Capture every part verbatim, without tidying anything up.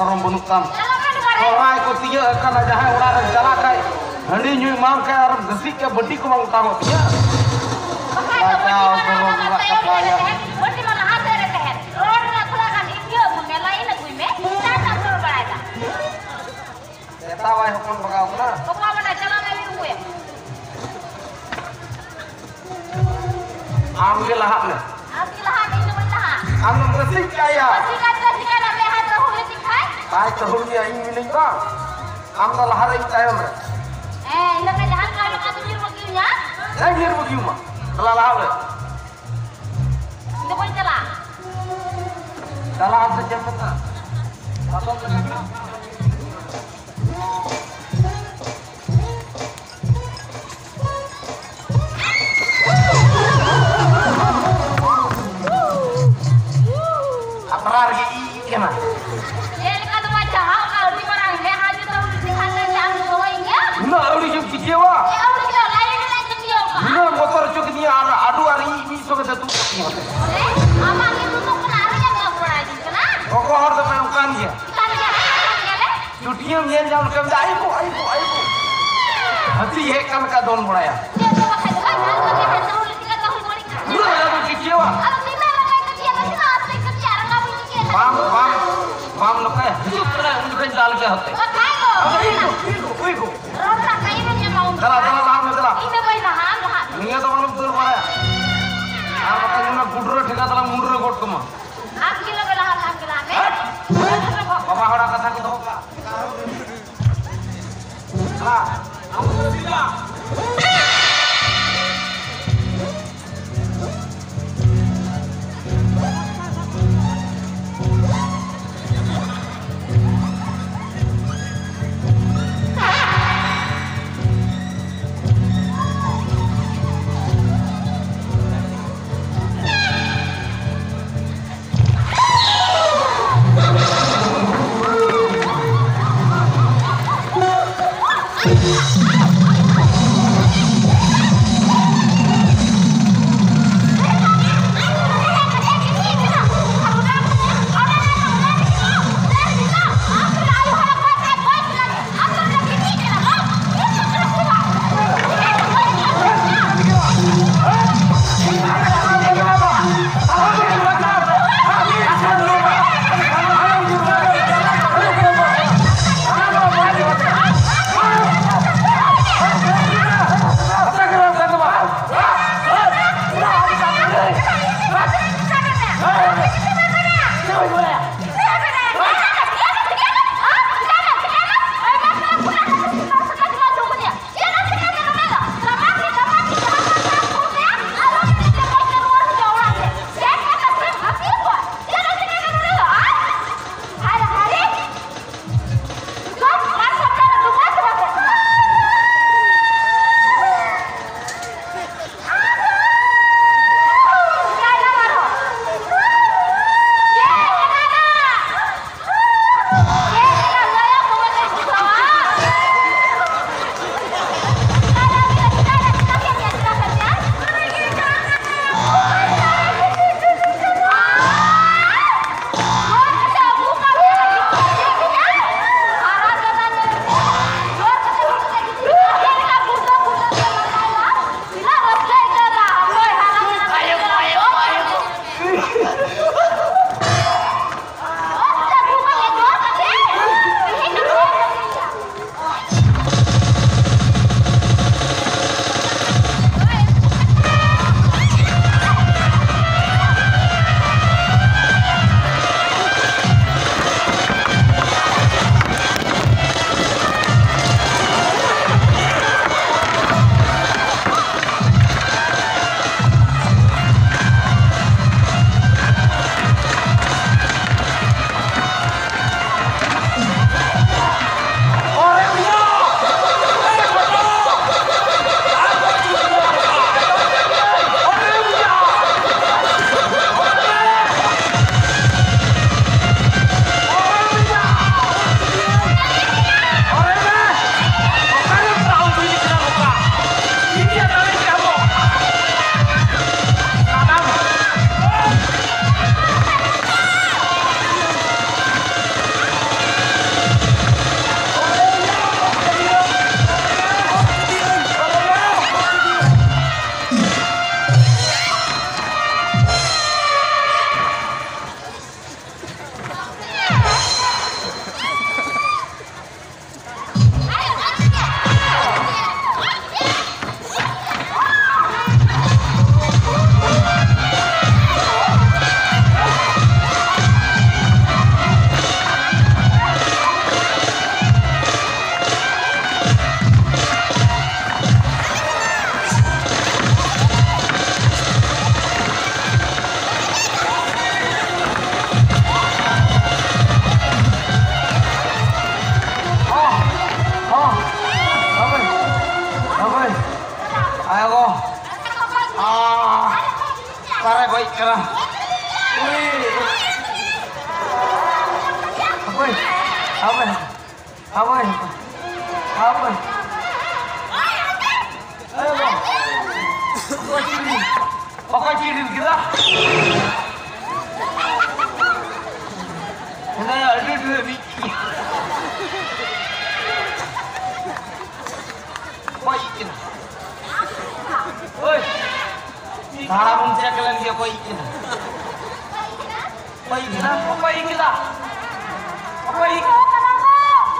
ᱫᱷᱚᱨᱚᱢ ᱵᱟᱹᱱᱩᱜ ᱛᱟᱢ᱾ ᱥᱚᱦᱨᱟᱭ ᱠᱚ ᱛᱤᱭᱟᱹᱜ ᱟᱠᱟᱱᱟ, ᱡᱟᱦᱟᱸᱭ ᱚᱲᱟᱜ ᱨᱮᱢ ᱪᱟᱞᱟᱜ ᱠᱷᱟᱡ ᱦᱟᱺᱰᱤ ᱧᱩ ᱮᱢᱟᱢ ᱠᱷᱟᱡ ᱟᱨ ᱜᱟᱹᱥᱤᱡ ᱠᱟᱜ ᱵᱟᱹᱴᱤ ᱠᱚ ᱵᱟᱝ ᱚᱴᱟᱝᱚᱜ ᱛᱤᱧᱟᱹ᱾ ᱵᱟᱠᱷᱟᱡ ᱫᱚ ᱵᱟᱪᱟᱣ ᱵᱟᱹᱴᱤ ᱫᱷᱚᱨᱚᱢ ᱢᱟᱨᱟᱝ ᱨᱮᱱᱟᱜ ᱞᱟᱦᱟ ᱠᱟᱛᱷᱟ ᱥᱮᱫ ᱨᱮ ᱭᱟ᱾ ᱛᱟᱦᱮᱸᱱ, ᱵᱟᱹᱴᱤ ᱢᱟ ᱞᱟᱦᱟ ᱥᱮᱫ ᱨᱮ ᱛᱟᱦᱮᱸᱱ᱾ ᱨᱚᱲ ᱨᱮᱱᱟᱜ ᱛᱷᱚᱲᱟ ᱜᱟᱱ ᱤᱭᱟᱹ ᱟᱹᱜᱩᱭ ᱢᱮ, line ᱟᱹᱜᱩᱭ ᱢᱮ, ᱪᱮᱫᱟᱜ ᱮᱢ ᱨᱚᱲ ᱵᱟᱲᱟᱭᱮᱫᱟ? ᱥᱮᱛᱟ ᱵᱟᱭ ᱦᱚᱯᱚᱱ ᱵᱟᱜᱟᱣ ᱠᱟᱱᱟ᱾ ᱵᱟᱵᱟ ᱢᱟᱱᱮ ᱪᱟᱞᱟᱣ ᱞᱮᱱ ᱜᱮ ᱟᱹᱜᱩᱭᱟ᱾ ᱟᱢ ᱜᱮ ᱞᱟᱦᱟᱜ ᱢᱮ᱾ ᱟᱢ ᱜᱮ ᱞᱟᱦᱟᱜ ᱢᱮ, ᱤᱧ ᱫᱚ ᱵᱟᱹᱧ ᱞᱟᱦᱟᱜᱼᱟ᱾ ᱟᱢ ᱫᱚᱢ ᱨᱟᱹᱥᱤ ᱪᱤᱠᱟᱹᱭᱟ? ᱨᱟᱹᱥᱤ ᱠᱟᱱ ᱫᱚ ᱪᱤᱠᱟᱹᱭ ᱱᱟ, ᱢᱮᱫᱦᱟ ᱫᱚ ᱦᱩᱭ ᱞᱮᱱ ᱠᱷᱟᱡ? ᱵᱟᱭ ᱛᱟᱹᱦᱩᱲ ᱢᱮᱭᱟ, ᱤᱧ ᱢᱤᱱᱟᱹᱧ ᱵᱟᱝ? ᱟᱢ ᱫᱚ ᱞᱟᱦᱟ ᱨᱮ, ᱤᱧ ᱛᱟᱭᱚᱢ ᱨᱮ᱾ ᱦᱮᱸ, ᱤᱧ ᱫᱚ ᱡᱟᱦᱟᱸ ᱞᱮᱠᱟ ᱞᱮᱠᱟ ᱛᱮ ᱧᱤᱨ ᱵᱟᱹᱜᱤᱭᱟᱹᱧᱟ᱾ ᱦᱮᱸ, ᱧᱤᱨ ᱵᱟᱹᱜᱤᱭᱟᱢᱟ᱾ ᱫᱮᱞᱟ ᱞᱟᱦᱟᱜ ᱢᱮ᱾ ᱤᱧ ᱫᱚ ᱵᱟᱹᱧ ᱪᱟᱞᱟᱜᱼᱟ᱾ ᱪᱟᱞᱟᱜ ᱟᱢ ᱥᱮ ᱪᱮᱫ ᱮᱢ ᱢᱮᱛᱟᱜᱼᱟ? ᱟᱛᱨᱟ ᱨᱮᱜᱮ ᱤ ᱤ ᱠᱟᱱᱟ᱾ ᱪᱮᱫ ᱞᱮᱠᱟ ᱫᱚ ᱵᱟᱭ ᱪᱟᱦᱟᱣ ᱠᱟᱜ, ᱟᱹᱰᱤ ᱢᱟᱨᱟᱝ ᱢᱮᱫᱦᱟ ᱡᱩᱫᱤ ᱩᱱᱤ ᱪᱮᱛᱟᱱ ᱨᱮ ᱪᱟᱦᱟᱣ ᱫᱚᱦᱚᱭ ᱜᱮᱭᱟ᱾ ᱩᱱᱟᱹᱜ ᱟᱹᱣᱲᱤ ᱜᱮᱢ ᱪᱤᱠᱟᱹᱣᱟ? ᱪᱮᱫ ᱟᱹᱣᱲᱤ ᱫᱚ ᱞᱟᱭᱤᱱ ᱨᱮ ᱪᱤᱠᱟᱹᱣ ᱠᱟᱜ? ᱩᱱᱟᱹᱜ ᱵᱚᱛᱚᱨ ᱦᱚᱪᱚ ᱠᱤᱫᱤᱧᱟ ᱟᱨ ᱟᱹᱰᱩ ᱟᱨ ᱤ ᱢᱤᱫ ᱥᱚᱸᱜᱮ ᱛᱮ ᱛᱩᱫ ᱠᱟᱛᱤᱧ ᱦᱚᱛᱮ᱾ ᱟᱢᱟᱜ ᱜᱮ ᱛᱩᱫᱩᱜ ᱠᱟᱱᱟ, ᱟᱨ ᱤᱧᱟᱹᱜ ᱫᱚ ᱠᱚᱲᱟ ᱤᱫᱤᱜ ᱠᱟᱱᱟ᱾ ᱜᱚᱜᱚ ᱦᱚᱲ ᱫᱚᱯᱮ ᱚᱱᱠᱟᱱ ᱜᱮᱭᱟ᱾ ᱪᱩᱴᱤᱭᱟᱹᱢ ᱧᱮᱞ ᱧᱟᱢ ᱞᱮᱠᱷᱟᱱ ᱫᱚ ᱟᱭᱵᱚ, ᱟᱭᱵᱚ, ᱟᱭᱵᱚ᱾ ᱦᱟᱹᱛᱤ ᱦᱮᱡ ᱠᱟᱱ ᱞᱮᱠᱟ ᱫᱚᱱ ᱵᱟᱲᱟᱭᱟ᱾ ᱪᱮᱫ ᱫᱚ ᱵᱟᱠᱷᱟᱡ ᱫᱚ ᱵᱟᱝ ᱧᱮᱞ ᱠᱟᱛᱮ ᱦᱟᱸᱜ ᱫᱚ ᱞᱮᱠᱟ ᱫᱚ ᱦᱩᱭ ᱵᱟᱹᱲᱤᱡ ᱠᱟᱱᱟ᱾ ᱩᱱᱟᱹᱜ ᱨᱟᱸᱜᱟᱣ ᱫᱚ ᱪᱮᱫ ᱪᱮᱫ ᱵᱟᱝ? ᱟᱫᱚ ᱛᱤᱱᱟᱹᱜ ᱨᱟᱸᱜᱟᱣ ᱠᱟᱛᱮ ᱪᱮᱫ ᱵᱟᱝ ᱪᱮᱫᱟᱜ ᱟᱨ ᱨᱟᱸᱜᱟᱣ ᱵᱟᱹᱧ ᱪᱤᱠᱟᱹᱭᱟ? ᱵᱟᱢ, ᱵᱟᱢ, ᱵᱟᱢ ᱱᱚᱝᱠᱟᱭᱟ᱾ ᱦᱤᱡᱩᱜ ᱠᱟᱱᱟ, ᱩᱱ ᱡᱚᱠᱷᱚᱱ ᱫᱟᱞ ᱜᱮ ᱦᱟᱛᱮ᱾ ᱵᱟᱠᱷᱟᱡ ᱫᱚ᱾ ᱟᱫᱚ ᱤᱧ ᱫᱚ, ᱤᱧ ᱫᱚ, ᱩᱭ ᱫᱚ᱾ ᱨᱚᱲ ᱨᱮᱱᱟᱜ ᱴᱟᱭᱤᱢ ᱮᱢ ᱧᱟᱢᱟ ᱩᱱ ᱫᱟᱞᱟ, ᱫᱟᱞᱟ, ᱞᱟᱦᱟ ᱢᱮ, ᱫᱟᱞᱟ᱾ ᱤᱧ ᱫᱚ ᱵᱟᱹᱧ ᱞᱟᱦᱟᱜᱼᱟ, ᱟᱢ ᱞᱟᱦᱟᱜ ᱢᱮ᱾ ᱱᱤᱭᱟᱹ ᱫᱚ ᱟᱞᱚᱢ ᱫᱟᱹᱲ ᱵᱟᱲᱟᱭᱟ᱾ ᱟᱨ ᱵᱟᱠᱷᱟᱡ ᱚᱱᱟ ᱜᱩᱰᱨᱟᱹ ᱴᱷᱮᱠᱟ ᱛᱟᱞᱟᱝ ᱢᱩᱰᱨᱟᱹ ᱜᱚᱫ ᱠᱟᱢᱟ᱾ ᱟᱢ ᱜᱮ ᱞᱚᱜᱮ ᱞᱟᱦᱟ, ᱟᱢ ᱜᱮ ᱞᱟᱦᱟ ᱢᱮ᱾ ᱦᱮᱸ? ᱵᱟᱵᱟ ᱦᱚᱲᱟᱜ ᱠᱟᱛᱷᱟ ᱠᱚ ᱫᱚᱦᱚ ᱠᱟᱜᱼᱟ᱾ ᱦᱟᱯᱳᱭ, ᱦᱟᱯᱳᱭ, ᱦᱟᱯᱳᱭ, ᱦᱟᱯᱳᱭ᱾ ᱚᱠᱚᱭ ᱪᱤᱞᱤ? ᱚᱠᱚᱭ ᱪᱤᱞᱤ ᱠᱮᱫᱟ? ᱦᱮᱸ, ᱟᱹᱰᱤ ᱰᱷᱮᱨ ᱢᱤᱫ ᱜᱮ᱾ ᱚᱠᱚᱭ ᱤᱡ ᱠᱟᱱᱟ? ᱳᱭ! ᱫᱟᱬᱟ ᱵᱚᱱ ᱪᱮᱠ ᱞᱮᱱ ᱜᱮ, ᱚᱠᱚᱭ ᱤᱡ ᱠᱟᱱᱟ? ᱚᱠᱚᱭ ᱤᱡ ᱠᱟᱱᱟ? ᱚᱠᱚᱭ ᱤᱡ ᱠᱟᱱᱟ? ᱚᱠᱚᱭ ᱤᱡ ᱠᱟᱱᱟ?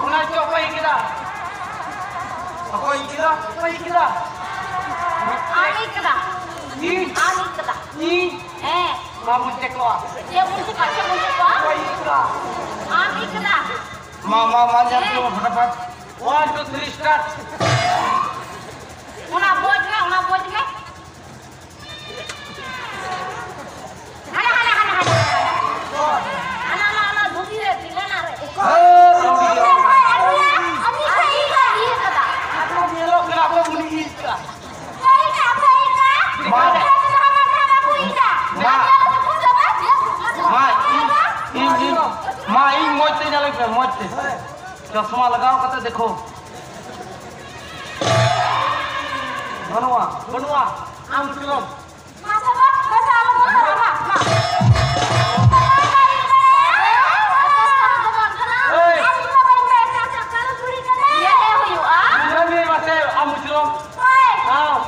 ᱚᱱᱟ ᱪᱚ ᱚᱠᱚᱭ ᱤᱡ ᱠᱟᱱᱟ? ᱚᱠᱚᱭ ᱤᱡ ᱠᱟᱱᱟ? ᱚᱠᱚᱭ ᱤᱡ ᱠᱟᱱᱟ? ᱟᱢ ᱤᱡ ᱠᱟᱱᱟ᱾ ᱤᱧ? ᱟᱢ ᱤᱡ ᱠᱟᱱᱟ᱾ ᱤᱧ? ᱦᱮᱸ᱾ ᱢᱟ ᱵᱚᱱ ᱪᱮᱠᱚᱜᱼᱟ᱾ ᱪᱮᱫ ᱵᱚᱱ ᱪᱮᱠᱚᱜᱼᱟ? ᱪᱮᱫ ᱵᱚᱱ ᱪᱮᱠᱚᱜᱼᱟ? ᱚᱠᱚᱭ ᱤᱡ ᱠᱟᱱᱟ? ᱟᱢ ᱤᱡ ᱠᱟᱱᱟ᱾ ᱢᱟ, ᱢᱟ, ᱢᱟ, ᱧᱮᱞ ᱠᱚ ᱯᱷᱚᱴᱟᱯᱷᱟᱴ᱾ One, two, three, start. ᱚᱱᱟ ᱵᱚᱡ ᱢᱮ, ᱚᱱᱟ ᱵᱚᱡ ᱢᱮ᱾ ᱦᱟᱱᱟ, ᱦᱟᱱᱟ, ᱦᱟᱱᱟ, ᱦᱟᱱᱟ, ᱦᱟᱱᱟ᱾ ᱦᱟᱱᱟ, ᱚᱱᱟ, ᱚᱱᱟ ᱫᱷᱩᱛᱤ ᱨᱮ, ᱛᱤᱞᱟᱹᱱᱟ ᱨᱮ᱾ ᱦᱮᱸ, ᱟᱨ ᱩᱱᱤ ᱫᱚ ᱤᱭᱟᱹ ᱠᱟᱫᱟ᱾ ᱟᱫᱚ ᱧᱮᱞᱚᱜ ᱠᱟᱱᱟ, ᱟᱫᱚ ᱩᱱᱤ ᱤᱡ ᱠᱟᱱᱟ᱾ ᱢᱟ, ᱢᱟ, ᱤᱧ, ᱤᱧ, ᱤᱧ, ᱢᱟ, ᱤᱧ ᱢᱚᱡᱽ ᱛᱮ ᱧᱮᱞᱮᱫ ᱯᱮ, ᱢᱚᱡᱽ ᱛᱮ᱾ ᱪᱚᱥᱢᱟ ᱞᱟᱜᱟᱣ ᱠᱟᱛᱮ ᱫᱮᱠᱷᱳ᱾ ᱵᱟᱹᱱᱩᱜᱼᱟ, ᱵᱟᱹᱱᱩᱜᱼᱟ᱾ ᱟᱢ ᱪᱚᱞᱚᱢ᱾ ᱮᱭ! ᱧᱮᱞ ᱢᱮ ᱢᱟᱥᱮ, ᱟᱢ ᱪᱚᱞᱚᱢ᱾ ᱟᱢ᱾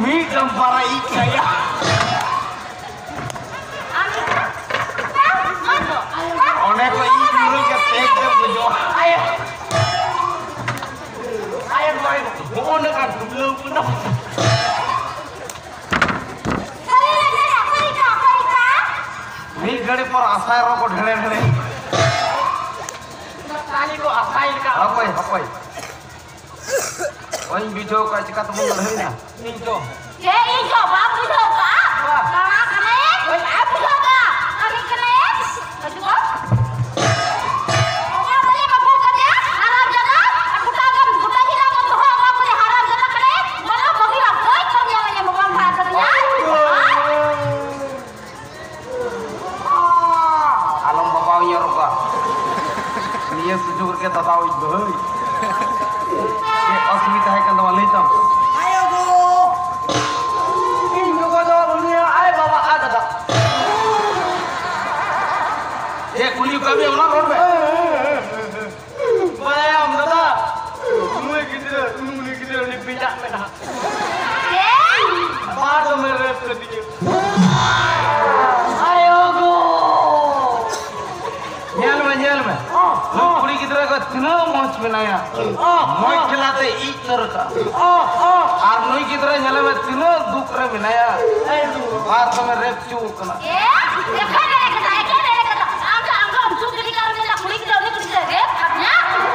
ᱢᱤᱫ ᱫᱚᱢ ᱯᱟᱨᱟ ᱤᱡ ᱠᱟᱭᱟ᱾ ᱚᱸᱰᱮ ᱠᱚ ᱤᱧ ᱧᱩᱨᱩ ᱠᱟᱛᱮ ᱮᱠᱫᱚᱢ ᱜᱩᱡᱩᱜᱼᱟ᱾ ᱟᱭᱳ, ᱟᱭᱳ, ᱟᱭᱳ, ᱦᱚᱸᱜᱼᱚ ᱱᱚᱝᱠᱟ ᱰᱩᱵᱞᱟᱹᱣ ᱠᱟᱱᱟ᱾ ᱢᱤᱫ ᱜᱷᱟᱹᱲᱤ ᱯᱚᱨ ᱟᱥᱟᱭ ᱨᱚ ᱠᱚ ᱰᱷᱮᱲᱮ ᱰᱷᱮᱲᱮ᱾ ᱠᱚ ᱟᱥᱟᱭ ᱞᱮᱠᱟ᱾ ᱦᱟᱯᱳᱭ, ᱦᱟᱯᱳᱭ᱾ ᱵᱟᱹᱧ ᱵᱩᱡᱷᱟᱹᱣ ᱠᱟᱜ, ᱪᱤᱠᱟ ᱛᱮᱵᱚᱱ ᱞᱟᱹᱲᱦᱟᱹᱭᱱᱟ? ᱤᱧ ᱫᱚ᱾ ᱪᱮᱫ ᱤᱧ ᱫᱚ ᱵᱟᱢ ᱵᱩᱡᱷᱟᱹᱣ ᱠᱟᱜᱼᱟ? ᱵᱟ᱾ ᱠᱟᱬᱟ ᱠᱟᱱᱟᱭ, ᱵᱟᱢ ᱵᱩᱡᱷᱟᱹᱣ ᱠᱟᱜᱼᱟ? ᱠᱟᱹᱢᱤ ᱠᱟᱱᱟᱭ᱾ ᱦᱤᱡᱩᱜ ᱢᱮ᱾ ᱚᱠᱟ ᱠᱚᱨᱮ ᱵᱟᱠᱚ ᱠᱟᱫᱮᱭᱟ? ᱦᱟᱨᱟᱢ ᱡᱟᱫᱟ᱾ ᱟᱨ ᱜᱚᱴᱟ ᱜᱮ, ᱜᱚᱴᱟ ᱡᱤᱞᱟ ᱵᱚᱱ ᱫᱚᱦᱚ ᱟᱠᱟᱫ ᱠᱚᱣᱟ, ᱦᱟᱨᱟᱢ ᱡᱟᱫᱟ ᱠᱟᱱᱟᱭ᱾ ᱵᱟᱵᱟ, ᱵᱟᱹᱜᱤ ᱞᱟᱝ ᱠᱚᱭ ᱠᱷᱚᱱ ᱧᱮᱞ ᱧᱟᱢ ᱵᱟᱝ ᱵᱷᱟᱜ ᱠᱟᱫᱮᱭᱟ᱾ ᱟᱞᱚᱢ ᱵᱟᱵᱟᱣᱤᱧᱟ ᱨᱚᱜᱟ᱾ ᱱᱤᱭᱟᱹ ᱥᱩᱡᱳᱜᱽ ᱨᱮᱜᱮ ᱫᱟᱫᱟᱣᱤᱧ ᱫᱚ, ᱦᱳᱭ᱾ ᱪᱮᱫ ᱚᱥᱩᱵᱤᱫᱷᱟ ᱦᱮᱡ ᱠᱟᱱ ᱛᱟᱢᱟ, ᱞᱟᱹᱭ ᱛᱟᱢ? ᱟᱭᱳ ᱜᱳ! ᱤᱧ ᱜᱚᱜᱚ ᱫᱚ ᱩᱱᱤ ᱟᱡ ᱵᱟᱵᱟ ᱟᱨ ᱫᱟᱫᱟ᱾ ᱪᱮᱫ ᱠᱩᱞᱤ ᱠᱟᱜ ᱢᱮᱭᱟ, ᱚᱱᱟ ᱨᱚᱲ ᱢᱮ᱾ ᱵᱟᱲᱟᱭᱟᱢ ᱫᱟᱫᱟ, ᱱᱩᱭ ᱜᱤᱫᱽᱨᱟᱹ, ᱱᱩᱭ ᱜᱤᱫᱽᱨᱟᱹ ᱩᱱᱤ ᱵᱮᱸᱡᱟᱜ ᱢᱮᱱᱟᱜ᱾ ᱪᱮᱫ? ᱵᱟᱨ ᱫᱚᱢᱮ ᱨᱮᱯ ᱠᱟᱫᱤᱧᱟ᱾ ᱟᱭᱳ ᱜᱳ! ᱧᱮᱞ ᱢᱮ, ᱧᱮᱞ ᱢᱮ᱾ ᱚ, ᱱᱩᱭ ᱚ᱾ ᱠᱩᱲᱤ ᱜᱤᱫᱽᱨᱟᱹ ᱠᱚ ᱛᱤᱱᱟᱹᱜ ᱢᱚᱡᱽ ᱢᱮᱱᱟᱭᱟ᱾ ᱚ, ᱢᱚᱡᱽ ᱚ᱾ ᱠᱷᱮᱞᱟᱛᱮ ᱤᱡ ᱩᱛᱟᱹᱨ ᱟᱠᱟᱫ᱾ ᱚ, ᱚ᱾ ᱟᱨ ᱱᱩᱭ ᱜᱤᱫᱽᱨᱟᱹ ᱧᱮᱞᱮ ᱢᱮ, ᱛᱤᱱᱟᱹᱜ ᱫᱩᱠ ᱨᱮ ᱢᱮᱱᱟᱭᱟ᱾ ᱮᱭ ᱫᱩᱠ᱾ ᱵᱟᱨ ᱫᱚᱢᱮ ᱨᱮᱯ ᱦᱚᱪᱚ ᱠᱟᱱᱟ᱾ ᱮ, ᱮᱠᱷᱮᱱ ᱮᱲᱮ ᱠᱟᱛᱷᱟ, ᱮᱠᱷᱮᱱ ᱮᱲᱮ ᱠᱟᱛᱷᱟ᱾ ᱟᱢ ᱫᱚ, ᱟᱢ ᱫᱚ ᱟᱢ ᱪᱩᱯ ᱜᱤᱰᱤ ᱠᱟᱜ ᱢᱮ, ᱢᱮᱱᱫᱟ ᱠᱩᱲᱤ ᱜᱤᱫᱽᱨᱟᱹ, ᱩᱱᱤ ᱠᱩᱲᱤ ᱜᱤᱫᱽᱨᱟᱹ ᱨᱮᱯ ᱠᱟᱫᱤᱧᱟ?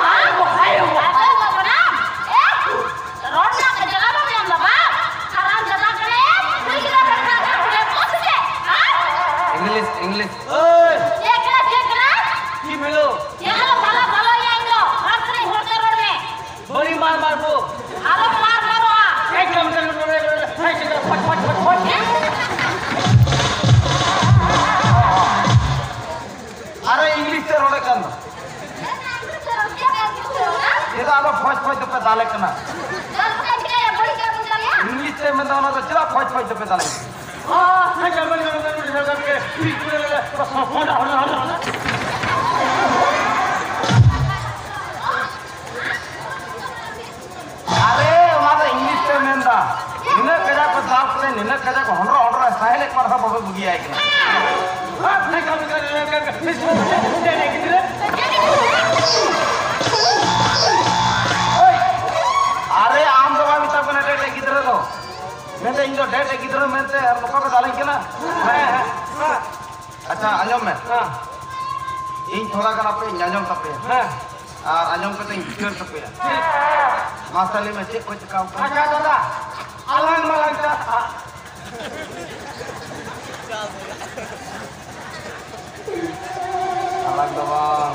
ᱟᱢ ᱫᱚ ᱟᱭᱳ ᱵᱟᱵᱟ᱾ ᱟᱭᱳ ᱵᱟᱵᱟ ᱠᱟᱱᱟᱢ? ᱮ? ᱨᱚᱲ ᱨᱮᱱᱟᱜ ᱡᱟᱭᱜᱟ ᱵᱟᱢ ᱧᱟᱢ ᱫᱟ, ᱵᱟᱝ? ᱦᱟᱨᱟᱢ ᱡᱟᱫᱟ ᱠᱟᱱᱟᱭᱮᱢ, ᱠᱩᱲᱤ ᱜᱤᱫᱽᱨᱟᱹ ᱠᱟᱱᱟ, ᱨᱮᱯ ᱠᱚ ᱥᱮ ᱪᱮᱫ? ᱦᱮᱸ? English, English. ᱳᱭ! ᱪᱮᱫ ᱠᱟᱱᱟ, ᱪᱮᱫ ᱠᱟᱱᱟ? ᱪᱮᱫ ᱵᱷᱮᱞᱳ? ᱪᱮᱫ ᱟᱞᱚ ᱵᱷᱟᱞᱟ ᱵᱷᱟᱞᱚᱭᱟ ᱤᱧ ᱫᱚ᱾ ᱦᱚᱲ ᱠᱟᱹᱱᱟᱹᱧ, ᱦᱚᱲ ᱛᱮ ᱨᱚᱲ ᱢᱮ᱾ ᱵᱟᱹᱲᱤ ᱢᱟᱨ ᱢᱟᱨ ᱠᱚ᱾ ᱟᱨᱚ ᱢᱟᱨ ᱢᱟᱨᱚᱜᱼᱟ᱾ ᱮᱠᱫᱚᱢ, ᱮᱠᱫᱚᱢ, ᱮᱠᱫᱚᱢ, ᱮᱠᱫᱚᱢ, ᱮᱠᱫᱚᱢ, ᱯᱷᱚᱴ, ᱯᱷᱚᱴ, ᱯᱷᱚᱴ, ᱯᱷᱚᱴ᱾ ᱟᱨᱚ English ᱛᱮ ᱨᱚᱲᱮᱫ ᱠᱟᱱ ᱫᱚ᱾ ᱪᱮᱫᱟᱜ ᱟᱫᱚ ᱯᱷᱚᱡ ᱯᱷᱚᱡ ᱫᱚᱯᱮ ᱫᱟᱞᱮ ᱠᱟᱱᱟ? English ᱛᱮ ᱢᱮᱱᱫᱟ, ᱚᱱᱟ ᱫᱚ ᱪᱮᱫᱟᱜ ᱯᱷᱚᱡ ᱯᱷᱚᱡ ᱫᱚᱯᱮ ᱫᱟᱞᱮ ᱠᱟᱱᱟ? ᱟᱨᱮ, ᱚᱱᱟ ᱫᱚ English ᱛᱮ ᱢᱮᱱᱫᱟ᱾ ᱱᱤᱱᱟᱹᱜ ᱠᱟᱡᱟᱠ ᱠᱚ ᱫᱟᱞ ᱠᱟᱛᱮ, ᱱᱤᱱᱟᱹᱜ ᱠᱟᱡᱟᱠ ᱠᱚ ᱦᱚᱸᱰᱨᱚ ᱦᱚᱸᱰᱨᱚ ᱥᱟᱦᱮᱞᱮᱫ ᱠᱚᱣᱟ, ᱟᱨᱦᱚᱸ ᱵᱟᱯᱮ ᱵᱩᱜᱤᱭᱟᱭ ᱠᱟᱱᱟ᱾ ᱟᱨᱮ, ᱟᱢ ᱫᱚ ᱵᱟᱭ ᱢᱮᱛᱟᱢ ᱠᱟᱱᱟ ᱰᱮᱰ ᱜᱤᱫᱽᱨᱟᱹ ᱫᱚ᱾ ᱢᱮᱱᱫᱟ, ᱤᱧ ᱫᱚ ᱰᱮᱰ ᱜᱤᱫᱽᱨᱟᱹ ᱢᱮᱱᱛᱮ ᱟᱨ ᱱᱚᱝᱠᱟ ᱯᱮ ᱫᱟᱞᱤᱧ ᱠᱟᱱᱟ? ᱦᱮᱸ, ᱦᱮᱸ, ᱦᱮᱸ᱾ ᱟᱪᱪᱷᱟ, ᱟᱸᱡᱚᱢ ᱢᱮ᱾ ᱦᱮᱸ᱾ ᱤᱧ ᱛᱷᱚᱲᱟ ᱜᱟᱱ ᱟᱯᱮᱧ ᱟᱸᱡᱚᱢ ᱛᱟᱯᱮᱭᱟ᱾ ᱦᱮᱸ᱾ ᱟᱨ ᱟᱸᱡᱚᱢ ᱠᱟᱛᱮᱧ ᱡᱤᱛᱠᱟᱹᱨ ᱛᱟᱯᱮᱭᱟ᱾ ᱢᱟ ᱥᱟᱞᱤ ᱢᱮ, ᱪᱮᱫ ᱠᱚ ᱪᱮᱠᱟᱣ ᱠᱟᱱᱟ? ᱟᱪᱪᱷᱟ ᱫᱟᱫᱟ, ᱟᱞᱟᱝ ᱢᱟᱞᱟᱝ ᱪᱟᱥᱟ᱾ ᱟᱞᱟᱝ ᱫᱚ ᱵᱟᱝ᱾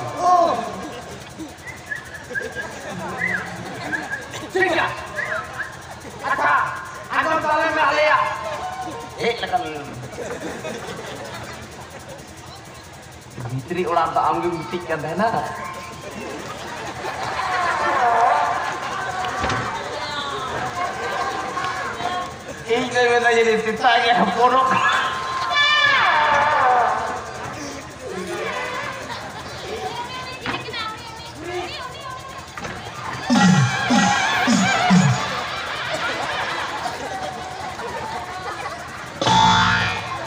ᱴᱷᱤᱠ ᱜᱮᱭᱟ᱾ ᱟᱪᱪᱷᱟ, ᱟᱸᱡᱚᱢ ᱛᱟᱞᱮ ᱢᱮ ᱟᱞᱮᱭᱟᱜ᱾ ᱦᱮᱡ ᱞᱮᱠᱟ ᱞᱟᱹᱭ ᱢᱮ᱾ ᱵᱷᱤᱛᱨᱤ ᱚᱲᱟᱜ ᱫᱚ ᱟᱢᱜᱮᱢ ᱜᱤᱛᱤᱡ ᱠᱟᱱ ᱛᱟᱦᱮᱱᱟ᱾ ᱤᱧ ᱫᱚᱧ ᱢᱮᱱᱫᱟ ᱡᱟᱹᱱᱤᱡ ᱥᱮᱛᱟᱜ ᱜᱮ ᱦᱚᱯᱚᱱᱚᱜ ᱠᱟᱱᱟ᱾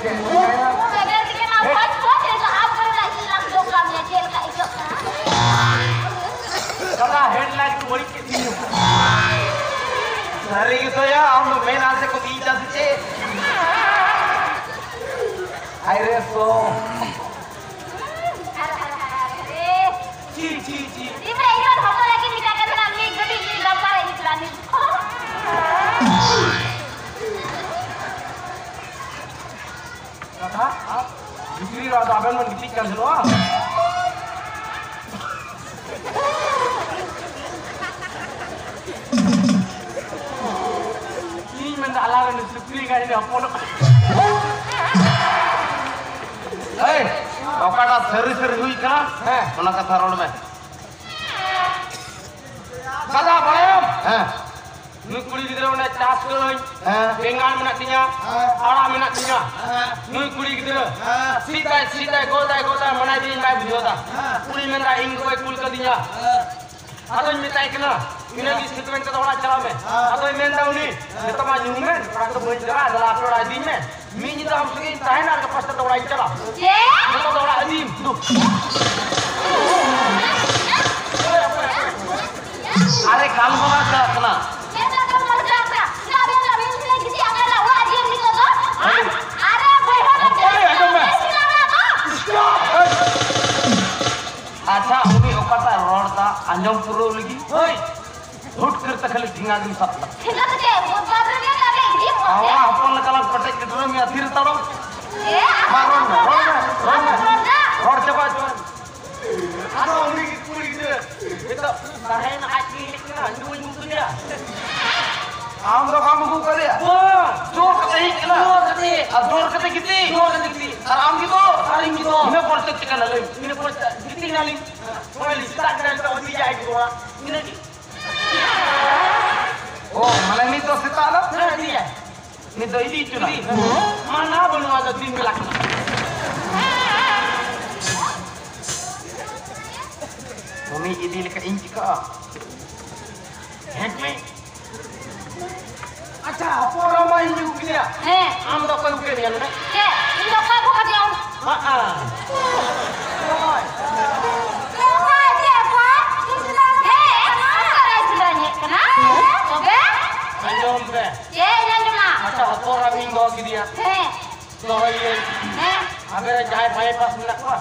ᱵᱮᱜᱚᱨ ᱛᱮᱜᱮ ᱢᱟ ᱵᱷᱚᱡᱽ ᱵᱷᱚᱡᱽ ᱨᱮᱫᱚ ᱟᱢ ᱠᱚᱨᱮᱱᱟᱜ ᱡᱤᱞ ᱞᱟᱝ ᱡᱚᱢ ᱠᱟᱜ ᱢᱮᱭᱟ, ᱪᱮᱫ ᱞᱮᱠᱟ ᱟᱹᱭᱠᱟᱹᱜ ᱠᱟᱱᱟ? ᱫᱟᱫᱟ, headlight ᱠᱚ ᱵᱟᱹᱲᱤᱡ ᱠᱮᱫ ᱛᱤᱧᱟ᱾ ᱥᱟᱹᱨᱤ ᱜᱮᱛᱚᱭᱟ, ᱟᱢ ᱫᱚ ᱢᱮᱱ ᱟᱥᱮ ᱠᱚ ᱤᱧ ᱪᱟᱥ ᱪᱮᱫ? ᱦᱟᱭ ᱨᱮ ᱥᱚ᱾ ᱟᱨ, ᱟᱨ, ᱟᱨ, ᱟᱨ, ᱟᱨ, ᱪᱤ, ᱪᱤ, ᱪᱤ᱾ ᱤᱧ ᱨᱮ ᱤᱧ ᱦᱚᱸ ᱦᱚᱯᱚᱱ ᱞᱟᱹᱜᱤᱫ ᱢᱮᱛᱟ ᱠᱟᱱ ᱛᱟᱦᱮᱱᱟ, ᱢᱤᱫ ᱜᱟᱹᱰᱤ ᱢᱤᱫ ᱰᱟᱢᱯᱟᱨ ᱤᱫᱤ ᱛᱚᱨᱟ ᱢᱤᱫ᱾ ᱠᱟᱛᱷᱟ, ᱵᱷᱤᱛᱨᱤ ᱨᱮ ᱟᱫᱚ ᱟᱵᱮᱱ ᱵᱮᱱ ᱜᱤᱛᱤᱡ ᱠᱟᱱ ᱛᱟᱦᱮᱱᱚᱜᱼᱟ᱾ ᱤᱧ ᱢᱮᱱᱫᱟ, ᱟᱞᱟᱝ ᱨᱮᱱ ᱥᱩᱠᱨᱤ ᱜᱟᱹᱭ ᱞᱮ ᱦᱚᱯᱚᱱᱚᱜ ᱠᱟᱱᱟ᱾ ᱮᱭ, ᱚᱠᱟᱴᱟᱜ ᱥᱟᱹᱨᱤ ᱥᱟᱹᱨᱤ ᱦᱩᱭ ᱠᱟᱱᱟ, ᱦᱮᱸ᱾ ᱚᱱᱟ ᱠᱟᱛᱷᱟ ᱨᱚᱲ ᱢᱮ᱾ ᱫᱟᱫᱟ, ᱵᱟᱲᱟᱭᱟᱢ? ᱦᱮᱸ᱾ ᱱᱩᱭ ᱠᱩᱲᱤ ᱜᱤᱫᱽᱨᱟᱹ ᱚᱱᱮ ᱪᱟᱥ ᱠᱟᱹᱧ, ᱦᱮᱸ᱾ ᱵᱮᱸᱜᱟᱲ ᱢᱮᱱᱟᱜ ᱛᱤᱧᱟ, ᱦᱮᱸ᱾ ᱟᱲᱟᱜ ᱢᱮᱱᱟᱜ ᱛᱤᱧᱟ᱾ ᱦᱮᱸ᱾ ᱱᱩᱭ ᱠᱩᱲᱤ ᱜᱤᱫᱽᱨᱟᱹ ᱦᱮᱸ᱾ ᱥᱤᱫᱟᱭ, ᱥᱤᱫᱟᱭ, ᱜᱚᱫᱟᱭ, ᱜᱚᱫᱟᱭ, ᱢᱟᱱᱟᱭ ᱫᱤᱧ ᱵᱟᱭ ᱵᱩᱡᱷᱟᱹᱣ ᱫᱟ᱾ ᱦᱮᱸ᱾ ᱩᱱᱤ ᱢᱮᱱᱫᱟ, "ᱤᱧ ᱜᱚᱜᱚᱭ ᱠᱩᱞ ᱠᱟᱫᱤᱧᱟ᱾" ᱦᱮᱸ᱾ ᱟᱫᱚᱧ ᱢᱮᱛᱟᱭ ᱠᱟᱱᱟ, "ᱤᱱᱟᱹ ᱜᱮ ᱥᱤᱛᱩᱝ ᱠᱟᱛᱮ ᱚᱲᱟᱜ ᱪᱟᱞᱟᱜ ᱢᱮ᱾" ᱦᱮᱸ᱾ ᱟᱫᱚᱭ ᱢᱮᱱᱫᱟ ᱩᱱᱤ, ᱦᱮᱸ᱾ "ᱱᱤᱛᱚᱜ ᱢᱟ ᱧᱩᱦᱩᱢ ᱢᱮ, ᱚᱲᱟᱜ ᱫᱚ ᱵᱟᱹᱧ ᱪᱟᱞᱟᱜᱼᱟ, ᱫᱮᱞᱟ ᱟᱯᱮ ᱚᱲᱟᱜ ᱤᱫᱤᱧ ᱢᱮ᱾ ᱢᱤᱫ ᱧᱤᱫᱟᱹ ᱟᱢ ᱥᱚᱸᱜᱮᱧ ᱛᱟᱦᱮᱱᱟ, ᱟᱨ ᱜᱟᱯᱟ ᱥᱮᱛᱟᱜ ᱫᱚ ᱚᱲᱟᱜ ᱤᱧ ᱪᱟᱞᱟᱜᱼᱟ᱾ ᱪᱮᱫ? ᱱᱤᱛᱚᱜ ᱫᱚ ᱚᱲᱟᱜ ᱤᱫᱤᱭᱮᱢ᱾" ᱫᱩ᱾ ᱟᱨᱮ ᱜᱟᱞᱢᱟᱨᱟᱣ ᱪᱟᱞᱟᱜ ᱠᱟᱱᱟ᱾ ᱪᱮᱫ ᱞᱮᱠᱟ ᱢᱚᱡᱟ ᱠᱟᱱᱟ? ᱪᱮᱫᱟᱜ ᱵᱮᱱ ᱞᱟᱹᱭ ᱦᱚᱪᱚᱭᱟ ᱡᱩᱫᱤ ᱟᱞᱮ ᱞᱮ ᱚᱲᱟᱜ ᱤᱫᱤᱭᱮᱢ ᱱᱤᱛᱚᱜ ᱫᱚ? ᱦᱮᱸ? ᱟᱨᱮ ᱵᱚᱭᱦᱟ ᱫᱚ ᱦᱚᱯᱚᱱ ᱪᱮᱫ ᱟᱸᱡᱚᱢ ᱢᱮ᱾ ᱪᱮᱫ ᱞᱮᱠᱟ ᱢᱮᱱᱟᱜ ᱠᱚᱣᱟ? ᱟᱪᱪᱷᱟ, ᱩᱱᱤ ᱚᱠᱟᱴᱟᱜ ᱨᱚᱲ ᱫᱟ, ᱟᱸᱡᱚᱢ ᱯᱩᱨᱟᱹᱣ ᱞᱟᱹᱜᱤᱫ᱾ ᱦᱳᱭ᱾ ᱦᱩᱴ ᱠᱟᱨᱛᱮ ᱠᱷᱟᱹᱞᱤ ᱴᱷᱮᱸᱜᱟ ᱜᱮᱢ ᱥᱟᱵ ᱠᱟᱜᱼᱟ᱾ ᱴᱷᱮᱸᱜᱟ ᱫᱚ ᱪᱮᱫ? ᱵᱚᱫᱟ ᱨᱮ ᱢᱮᱱᱟᱜ ᱞᱮ ᱤᱫᱤ ᱠᱚᱣᱟ᱾ ᱟᱣᱟ ᱦᱚᱯᱚᱱ ᱞᱮᱠᱟ ᱞᱟᱝ ᱯᱮᱴᱮᱡ ᱠᱮᱴᱮᱡ ᱢᱮᱭᱟ, ᱛᱷᱤᱨ ᱛᱟᱲᱟᱢ᱾ ᱮ, ᱢᱟ ᱨᱚᱲ ᱢᱮ, ᱨᱚᱲ ᱢᱮ, ᱨᱚᱲ ᱢᱮ᱾ ᱨᱚᱲ ᱫᱟ᱾ ᱨᱚᱲ ᱪᱟᱵᱟ ᱦᱚᱪᱚ ᱢᱮ᱾ ᱟᱫᱚ ᱩᱱᱤ ᱜᱮ ᱠᱩᱲᱤ ᱜᱤᱫᱽᱨᱟᱹ ᱱᱤᱛᱚᱜ ᱛᱟᱦᱮᱸᱭᱮᱱᱟ, ᱟᱡ ᱜᱮ ᱦᱮᱡ ᱠᱟᱱᱟ, ᱤᱧ ᱫᱚ ᱵᱟᱹᱧ ᱟᱹᱜᱩ ᱠᱮᱫᱮᱭᱟ᱾ ᱟᱢ ᱫᱚ ᱵᱟᱢ ᱟᱹᱜᱩ ᱠᱟᱫᱮᱭᱟ? ᱵᱟᱝ᱾ ᱡᱳᱨ ᱠᱟᱛᱮ ᱦᱮᱡ ᱠᱟᱱᱟ᱾ ᱡᱳᱨ ᱠᱟᱛᱮ᱾ ᱟᱨ ᱡᱳᱨ ᱠᱟᱛᱮ ᱜᱤᱛᱤᱡ᱾ ᱡᱳᱨ ᱠᱟᱛᱮ ᱜᱤᱛᱤᱡ᱾ ᱟᱨ ᱟᱢ ᱜᱮ ᱫᱚ? ᱟᱨ ᱤᱧ ᱜᱮ ᱫᱚ᱾ ᱤᱱᱟᱹ ᱯᱚᱨ ᱪᱮᱫ ᱪᱤᱠᱟᱹ ᱞᱮᱱᱟ ᱞᱟᱹᱭ ᱢᱮ? ᱤᱱᱟᱹ ᱯᱚᱨ ᱪᱮᱫ? ᱜᱤᱛᱤᱡ ᱮᱱᱟᱞᱤᱧ᱾ ᱱᱚᱜᱼᱚᱭ ᱞᱤᱧ ᱥᱮᱛᱟᱜ ᱠᱟᱱᱟ, ᱱᱤᱛᱚᱜ ᱤᱫᱤᱭᱟᱭ ᱜᱚᱲᱟ᱾ ᱤᱱᱟᱹ ᱜᱮ᱾ ᱚ, ᱢᱟᱱᱮ ᱱᱤᱛ ᱫᱚ ᱥᱮᱛᱟᱜ ᱫᱚ? ᱦᱮᱸ, ᱤᱫᱤᱭᱟᱭ᱾ ᱱᱤᱛ ᱫᱚ ᱤᱫᱤ ᱦᱚᱪᱚ ᱞᱟᱝ᱾ ᱤᱫᱤ᱾ ᱢᱟᱱᱟ ᱵᱟᱹᱱᱩᱜᱼᱟ, ᱟᱫᱚ ᱫᱤᱱ ᱵᱮᱞᱟ ᱠᱟᱱᱟ᱾ ᱩᱱᱤ ᱤᱫᱤ ᱞᱮᱠᱷᱟᱡ ᱤᱧ ᱪᱤᱠᱟᱹᱜᱼᱟ? ᱦᱮᱸ ᱢᱮ᱾ ᱟᱪᱪᱷᱟ, ᱦᱚᱯᱚᱱ ᱮᱨᱟ ᱢᱟ ᱤᱧ ᱟᱹᱜᱩ ᱠᱮᱫᱮᱭᱟ᱾ ᱦᱮᱸ᱾ ᱟᱢ ᱫᱚ ᱚᱠᱚᱭ ᱟᱹᱜᱩ ᱠᱮᱫ ᱢᱮᱭᱟ ᱱᱚᱰᱮ? ᱪᱮᱫ? ᱤᱧ ᱫᱚ ᱚᱠᱚᱭ ᱟᱹᱜᱩ ᱠᱟᱫᱤᱧᱟ? ᱦᱟᱸ, ᱦᱟᱸ᱾ ᱚᱠᱚᱭ? ᱚᱠᱚᱭ? ᱪᱮᱫ ᱚᱠᱚᱭ? ᱤᱧ ᱥᱮᱸᱫᱽᱨᱟ ᱦᱮᱡ ᱠᱟᱱᱟ᱾ ᱦᱮᱸ? ᱚᱠᱚᱭ ᱥᱮᱸᱫᱽᱨᱟ ᱦᱮᱡ ᱠᱟᱱᱟ? ᱦᱮᱸ? ᱛᱚᱵᱮ? ᱟᱸᱡᱚᱢ ᱯᱮ᱾ ᱪᱮᱫ ᱤᱧ ᱟᱸᱡᱚᱢᱟ? ᱟᱪᱪᱷᱟ, ᱦᱚᱯᱚᱱ ᱮᱨᱟ ᱤᱧ ᱫᱚᱦᱚ ᱠᱮᱫᱮᱭᱟ᱾ ᱦᱮᱸ᱾ ᱫᱚᱦᱚᱭ ᱤᱭᱟᱹ᱾ ᱦᱮᱸ᱾ ᱟᱯᱮ ᱨᱮᱱ ᱡᱟᱦᱟᱸᱭ ᱵᱟᱭᱯᱟᱥ ᱢᱮᱱᱟᱜ ᱠᱚᱣᱟ?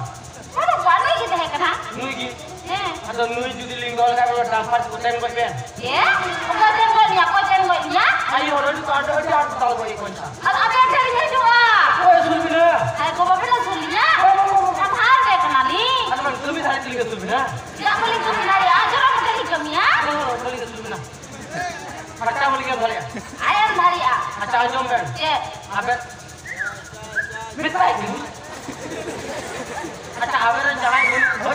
ᱵᱟᱹᱱᱩᱜ ᱠᱚᱣᱟ, ᱱᱩᱭ ᱜᱮ ᱛᱟᱦᱮᱸ ᱠᱟᱱᱟ᱾ ᱱᱩᱭ ᱜᱮ? ᱦᱮᱸ᱾ ᱟᱫᱚ ᱱᱩᱭ ᱡᱩᱫᱤ ᱞᱤᱧ ᱫᱚᱦᱚ ᱞᱮᱠᱷᱟᱱ, ᱚᱱᱟ transfer ᱠᱚ ᱛᱮᱱ ᱜᱚᱡ ᱵᱮᱱ᱾ ᱪᱮᱫ? ᱚᱠᱚᱭ ᱛᱮᱱ ᱜᱚᱡ ᱢᱮᱭᱟ? ᱚᱠᱚᱭ ᱛᱮᱱ ᱜᱚᱡ ᱢᱮᱭᱟ? ᱟᱭᱳ ᱦᱚᱲ ᱟᱹᱰᱤ ᱟᱸᱴ, ᱟᱹᱰᱤ ᱟᱸᱴ ᱫᱟᱞ ᱜᱚᱡ ᱠᱚ ᱮᱱᱠᱷᱟᱱ᱾ ᱟᱫᱚ ᱟᱯᱮ ᱴᱷᱮᱱ ᱞᱤᱧ ᱦᱤᱡᱩᱜᱼᱟ᱾ ᱚᱠᱚᱭ ᱟᱹᱥᱩᱞ ᱵᱮᱱᱟ? ᱟᱭ ᱜᱚ, ᱵᱟᱵᱮᱱ ᱟᱹᱥᱩᱞ ᱞᱤᱧᱟ? ᱵᱟᱝ, ᱵᱟᱝ, ᱵᱟᱝ, ᱵᱟᱝ᱾ ᱟᱫᱷᱟᱨ ᱨᱮ ᱠᱟᱱᱟᱞᱤᱧ᱾ ᱟᱫᱚ ᱵᱟᱝ, ᱠᱟᱹᱢᱤ ᱫᱷᱟᱨᱮ ᱛᱮᱞᱤᱧ ᱟᱹᱥᱩᱞ ᱵᱮᱱᱟ᱾ ᱪᱮᱫᱟᱜ ᱵᱟᱹᱞᱤᱧ ᱠᱟᱹᱢᱤ ᱫᱟᱲᱮᱭᱟᱜᱼᱟ? ᱡᱚᱨᱟ ᱢᱚᱴᱮ ᱞᱤᱧ ᱠᱟᱹᱢᱤᱭᱟ? ᱵᱟᱝ, ᱵᱟᱝ, ᱵᱟᱹᱞᱤᱧ ᱟᱹᱥᱩᱞ ᱵᱮᱱᱟ᱾ ᱠᱷᱟᱴᱟ ᱵᱟᱹᱞᱤᱧ ᱮᱢ ᱫᱟᱲᱮᱭᱟᱜᱼᱟ᱾ ᱟᱭ ᱮᱢ ᱫᱟᱲᱮᱭᱟᱜᱼᱟ᱾ ᱟᱪᱪᱷᱟ, ᱟᱸᱡᱚᱢ ᱵᱮᱱ᱾ ᱪᱮᱫ? ᱟᱵᱮᱱ ᱢᱮᱛᱟᱭ ᱠᱟᱹᱱᱟᱹᱧ᱾ ᱟᱪᱪᱷᱟ, ᱟᱵᱮᱱ ᱨᱮᱱ ᱡᱟᱦᱟᱸᱭ ᱵᱟᱹᱱᱩᱜ ᱠᱚ,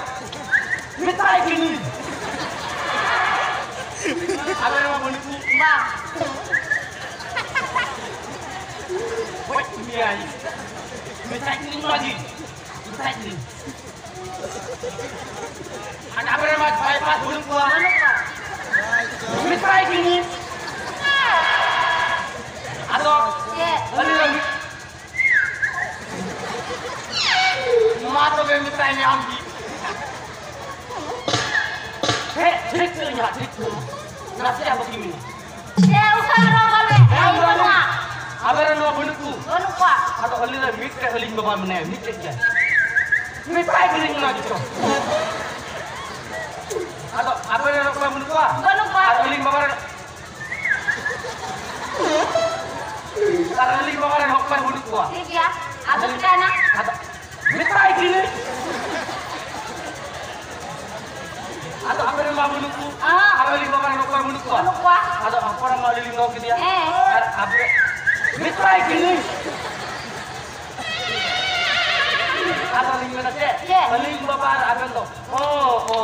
ᱢᱮᱛᱟᱭ ᱠᱟᱹᱱᱟᱹᱧ᱾ ᱟᱵᱮᱱ ᱨᱮᱱ ᱢᱟ ᱵᱟᱹᱱᱩᱜ ᱠᱚ᱾ ᱵᱟᱝ᱾ ᱜᱚᱡ ᱢᱮᱭᱟᱭ᱾ ᱢᱮᱛᱟᱭ ᱠᱟᱹᱱᱟᱹᱧ ᱢᱟᱹᱡᱷᱤ᱾ ᱢᱮᱛᱟᱭ ᱠᱟᱹᱱᱟᱹᱧ᱾ ᱟᱨ ᱟᱵᱮᱱ ᱨᱮᱱ ᱢᱟ ᱵᱟᱭᱯᱟᱥ ᱵᱟᱹᱱᱩᱜ ᱠᱚᱣᱟ᱾ ᱢᱮᱛᱟᱭ ᱠᱟᱹᱱᱟᱹᱧ᱾ ᱟᱫᱚ ᱪᱮᱫ? ᱟᱹᱞᱤᱧ ᱫᱚ ᱢᱟ ᱛᱚᱵᱮ ᱢᱮᱛᱟᱭ ᱢᱮ ᱟᱢ ᱜᱮ᱾ ᱦᱮᱸ, ᱴᱷᱤᱠ ᱠᱟᱹᱱᱟᱹᱧ ᱦᱟᱸᱜ, ᱴᱷᱤᱠ ᱠᱟᱹᱱᱟᱹᱧ᱾ ᱱᱟᱥᱮᱭᱟᱜ ᱵᱟᱹᱠᱤ ᱢᱮᱱᱟᱜᱼᱟ᱾ ᱪᱮᱫ ᱩᱥᱟᱹᱨᱟ ᱨᱚᱲ ᱜᱚᱫ ᱢᱮ? ᱦᱮᱸ, ᱟᱹᱭᱩᱵ ᱠᱟᱱᱟ᱾ ᱟᱵᱮᱱ ᱨᱮᱱ ᱱᱚᱣᱟ ᱵᱟᱹᱱᱩᱜ ᱠᱚ? ᱵᱟᱹᱱᱩᱜ ᱠᱚᱣᱟ᱾ ᱟᱫᱚ ᱟᱹᱞᱤᱧ ᱨᱮᱱ ᱢᱤᱫᱴᱮᱡ ᱟᱹᱞᱤᱧ ᱵᱟᱵᱟ ᱢᱮᱱᱟᱭᱟ, ᱢᱤᱫᱴᱮᱡ ᱜᱮ᱾ ᱢᱮᱛᱟᱭ ᱠᱟᱹᱱᱟᱹᱧ ᱚᱱᱟ ᱜᱮᱪᱚ᱾ ᱟᱫᱚ ᱟᱯᱮ ᱨᱮᱱ ᱚᱠᱚᱭ ᱵᱟᱹᱱᱩᱜ ᱠᱚᱣᱟ? ᱵᱟᱹᱱᱩᱜ ᱠᱚᱣᱟ᱾ ᱟᱨ ᱟᱹᱞᱤᱧ ᱵᱟᱵᱟ ᱨᱮᱱ, ᱟᱨ ᱟᱹᱞᱤᱧ ᱵᱟᱵᱟ ᱨᱮᱱ ᱚᱠᱚᱭ ᱵᱟᱹᱱᱩᱜ ᱠᱚᱣᱟ? ᱴᱷᱤᱠ ᱜᱮᱭᱟ᱾ ᱟᱫᱚ ᱪᱤᱠᱟᱭᱱᱟ? ᱟᱫᱚ ᱢᱮᱛᱟᱭ ᱠᱟᱹᱱᱟᱹᱧ᱾ ᱟᱫᱚ ᱟᱯᱮ ᱨᱮᱱ ᱢᱟ ᱵᱟᱹᱱᱩᱜ ᱠᱚ᱾ ᱦᱮᱸ᱾ ᱟᱨ ᱟᱹᱞᱤᱧ ᱵᱟᱵᱟ ᱨᱮᱱ ᱚᱠᱚᱭ ᱵᱟᱹᱱᱩᱜ ᱠᱚᱣᱟ? ᱵᱟᱹᱱᱩᱜ ᱠᱚᱣᱟ᱾ ᱟᱫᱚ ᱦᱚᱯᱚᱱ ᱢᱟ ᱟᱹᱞᱤᱧ ᱞᱤᱧ ᱫᱚᱦᱚ ᱠᱮᱫᱮᱭᱟ᱾ ᱦᱮᱸ᱾ ᱟᱨ ᱟᱯᱮ ᱢᱮᱛᱟᱭ ᱠᱟᱹᱱᱟᱹᱧ᱾ ᱟᱫᱚ ᱞᱤᱧ ᱢᱮᱱᱟ ᱪᱮᱫ? ᱪᱮᱫ? ᱟᱹᱞᱤᱧ ᱵᱟᱵᱟ ᱟᱨ ᱟᱵᱮᱱ ᱫᱚ ᱚ, ᱚ᱾